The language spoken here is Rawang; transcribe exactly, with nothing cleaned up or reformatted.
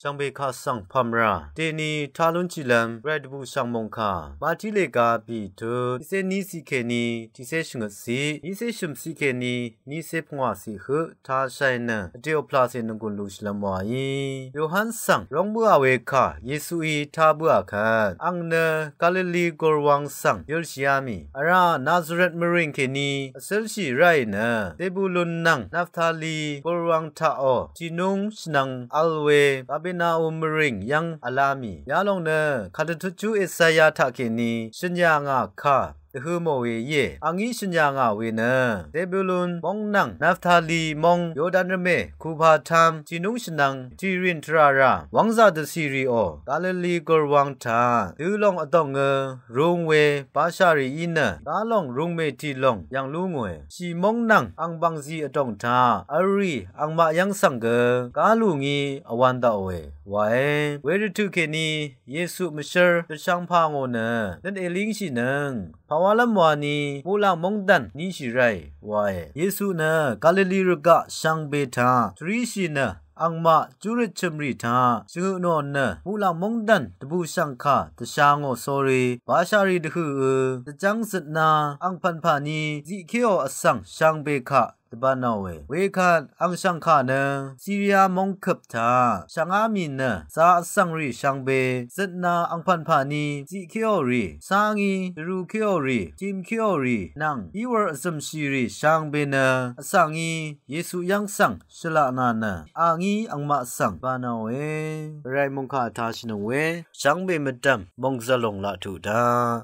shvngbe kaq svng pv̀mrà deni tá lúnshìlv́m gvray dvbùshv̀ng mòngkà Màtí lèga bìtut tiqcé ní ciq kèní tiqcé shvngøt ciq, nícé shø̀m ciq kèní nícé pungwà ciq høq tāshàì nø vdè vplàcè nònggùn lushìlv́m wàí. Yohan svng róng bǿà we kà Yesuí tá bǿà kvt, àng nø Galili gùrwang svng yølshìá mì vrá Nazaret mvrìng kèní vcǿlshì ráì nø Zebulun nvng Naftali gùrwang taqò tìnúng shvnvng vl we Kapernaum mvrìng yv́ng vlá mì. Yalòng nø kàdvtutchú Esaya taqkèní shø̀n yà ngà kà dvhø̄ mò we íe. Àngí shø̀n yà ngà we nø Zebulun móng nvng Naftali móng Yordan rvmè kupa tám tìnúng shvnvng tìrìn tvrà rà wv́ngzà dvcìrìò Galili gùrwang taq dø̄lòng vdòngø rūng we bashà rìí nø gálòng rūngmè tìlòng yv̀ng lú ngòe. Shì móng nvng àng bv̀ngzì vdòng taq v̄l rì àngmaq yv́ng svng gø gálù ngí vwān daqòe wae. Wervtø̀ kèní Yesu mvshǿr dvshvngpà ngò nø nøt èlíngshìnøng pàwálv́m wani muqlàng móngdàn níshì ráì wae. Yesu nø Galili rvgaq shvngbe taq shvríshì nø àngmaq júrøt chø̀mrì taq shvngøt nò nø muqlàng móngdàn dvbùshv̀ngkà dvsha ngò sórí bashà rì dvhø̀ ø dvjv́ng zøtna àngpv̀npà ní ziqkéò vsvng shvngbe kaq dvbānòe. Wekvt àngshv̀ngkà nø Siria móng køp taq shvngá mì nø zā vsvng rì shvngbe zøtna àngpv̀npà ní ziqkéò rì, sá ngí dvrūkéò rì, timkéò rì nvng íwūr vzø̀mshì rì shvngbe nø vsvng í Yesu yv́ng svng shvlaq nà nø àngí àngmaq svng bānòe. Bvray mòngkà vtashìnøng we shvngbe mvdv̀m mòngzv̀l lòng laq tuq daq.